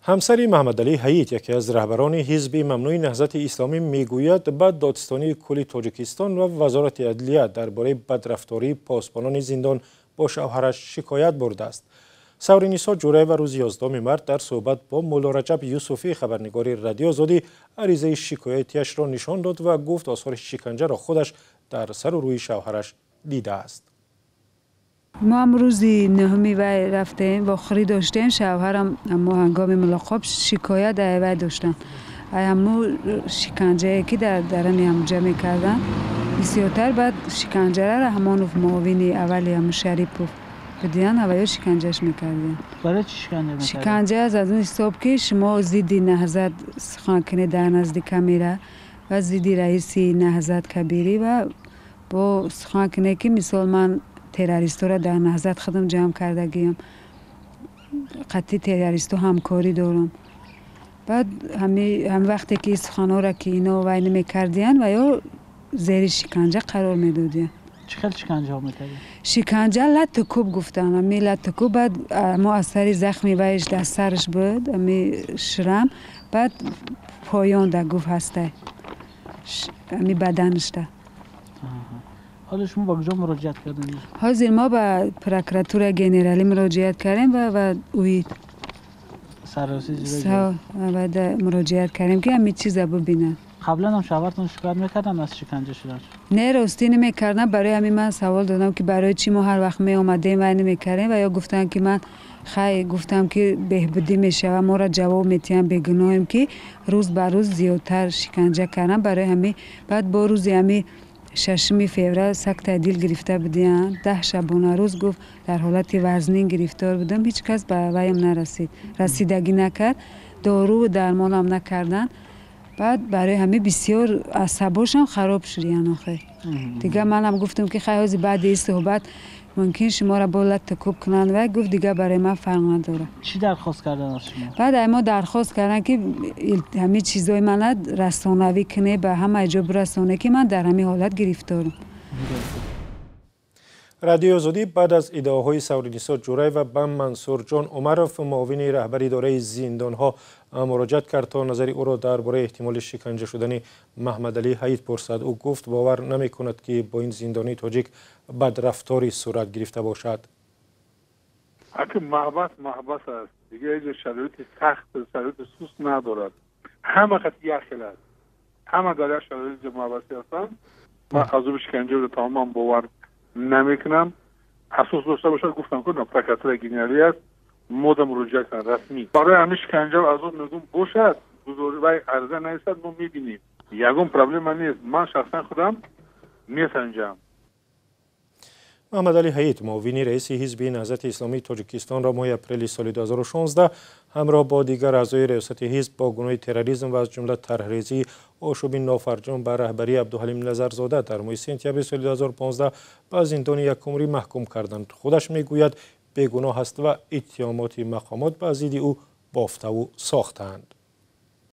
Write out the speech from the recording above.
Ҳамсари Муҳаммадалӣ Ҳайит, яке аз раҳбарони ҳизби мамнӯи Наҳзати Исломӣ, мегӯяд ба Додситонии кулли Тоҷикистон ва Вазорати адлия дар бораи бадрафтории посбонони зиндон бо шавҳараш шикоят бурдааст. Савринисо Ҷураева рӯзи 11 март дар суҳбат бо Мулло Раҷаб Юсуфӣ, хабарнигори Радиои Озодӣ, аризаи шикоятиашро нишон дод ва гуфт осори шиканҷаро худаш дар сару рӯи шавҳараш дидааст. Мо ҳам рӯзи 9 вай рафтем, вохӯрӣ доштем. Шавҳарам мо ҳангоми мулоқот шикоят ай вай доштанд. Ай ҳамун шиканҷае ки дар дарани ҳамуҷа мекарданд. Бисёртар баъд шиканҷара Раҳмонов, муовини аввали ҳамун Шарипов будиян, аввалё шиканҷаш мекардем. Барои чӣ шиканҷа мекарданд? Шиканҷа аз он ҳисоб ки шумо зидди Наҳзат сухан кунед дар назди камера ва зидди раиси Наҳзат Кабирӣ ва бо сухан кунед ки мисол ман террористҳоро дар Наҳзат худам ҷамъ кардагиам, қатъи террористҳо ҳамкорӣ дорам. Баъд ҳами вақте ки суханҳоро ки ино вай намекардиянд ва ё зери шиканҷа қарор медодиянд. Чӣ хел шиканҷаҳо мекардиянд? Шиканҷа латту кӯб гуфтанд, ҳами латту кӯб. Баъд мо аз сари захми вайш дар сараш буд, ҳами шрам, баъд поёнда гуфт ҳастай ҳами баданашда. Ҳоло шумо ба куҷо муроҷиат кардед? Ҳозир мо ба прокуратураи генералӣ муроҷиат кардем ва УИД муроҷиат кардем ки ҳамин чиза бибинанд. Қаблан ҳам шавҳартон шикоят мекарданд аз шиканҷа шудан? Не, ростӣ намекардам. Барои ҳамин ман савол додам ки барои чӣ мо ҳар вақт меомадем вай намекардем ва ё гуфтанд ки ман хай гуфтам ки беҳбудӣ мешавад, моро ҷавоб метиҳанд, бегуноҳем, ки рӯз ба рӯз зиёдтар шиканҷа карданд. Барои ҳамин баъд бо рӯзи ҳамин 6 феврал сактаи дил гирифта будиянд. 10 шабонарӯз гуфт дар ҳолати вазнин гирифтор будам, ҳеҷ кас ба ваям нарасид, расидагӣ накард, дору дармонам накарданд. Баъд барои ҳамин бисёр асабошам хароб шудиян охир. Дигар манам гуфтам ки хай ҳозир баъди ин суҳбат мумкин шуморо бо латту кӯб кунанд. Вай гуфт дигар барои ман фарқ надорад. Чӣ дархост карданд аз шумо? Баъд ай мо дархост карданд ки ҳамин чизҳои мана расонавӣ кунед, ба ҳама ҷо бирасонед ки ман дар ҳамин ҳолат гирифторам. Радиои Озодӣ баъд аз иддаоҳои Савринисо Ҷураева ба Мансурҷон Умаров, муовини раҳбари идораи зиндонҳо, муроҷиат кард то назари ӯро дар бораи эҳтимоли шиканҷа шудани Маҳмадалӣ Ҳайит пурсад. Ӯ гуфт бовар намекунад ки бо ин зиндонии тоҷик бадрафторӣ сурат гирифта бошад. Аки маҳбас маҳбас аст, дигар ҳеҷ шароити сахт, шароити суст надорад. Ҳама қат як хел аст, ҳама дар як шароити маҳбасӣ ҳастанд. Ман азоби шиканҷаро тамоман бовар намекунам. Асос дошта бошад, гуфтам ки прокуратураи генералӣ аст, мода муроҷиат кунад расмӣ. Барои ҳамин шиканҷа азоб мегӯм бошад, вай арза нависад, мо мебинем. Ягон проблема нест. Ман шахсан худам месанҷам. Муҳаммадалӣ Ҳайит, муовини раиси ҳизби Наҳзати Исломии Тоҷикистонро моҳи апрели соли 2016 ҳамроҳ бо дигар аъзои риёсати ҳизб бо гуноҳи терроризм ва аз ҷумла тарҳрезии ошӯби нофарҷом ба раҳбарии Абдуҳалим Назарзода дар моҳи сентябри соли 2015 ба зиндони якумрӣ маҳкум карданд. Худаш мегӯяд бегуноҳ аст ва иттиҳомоти мақомот ба зидди ӯ бофтаву сохтаанд.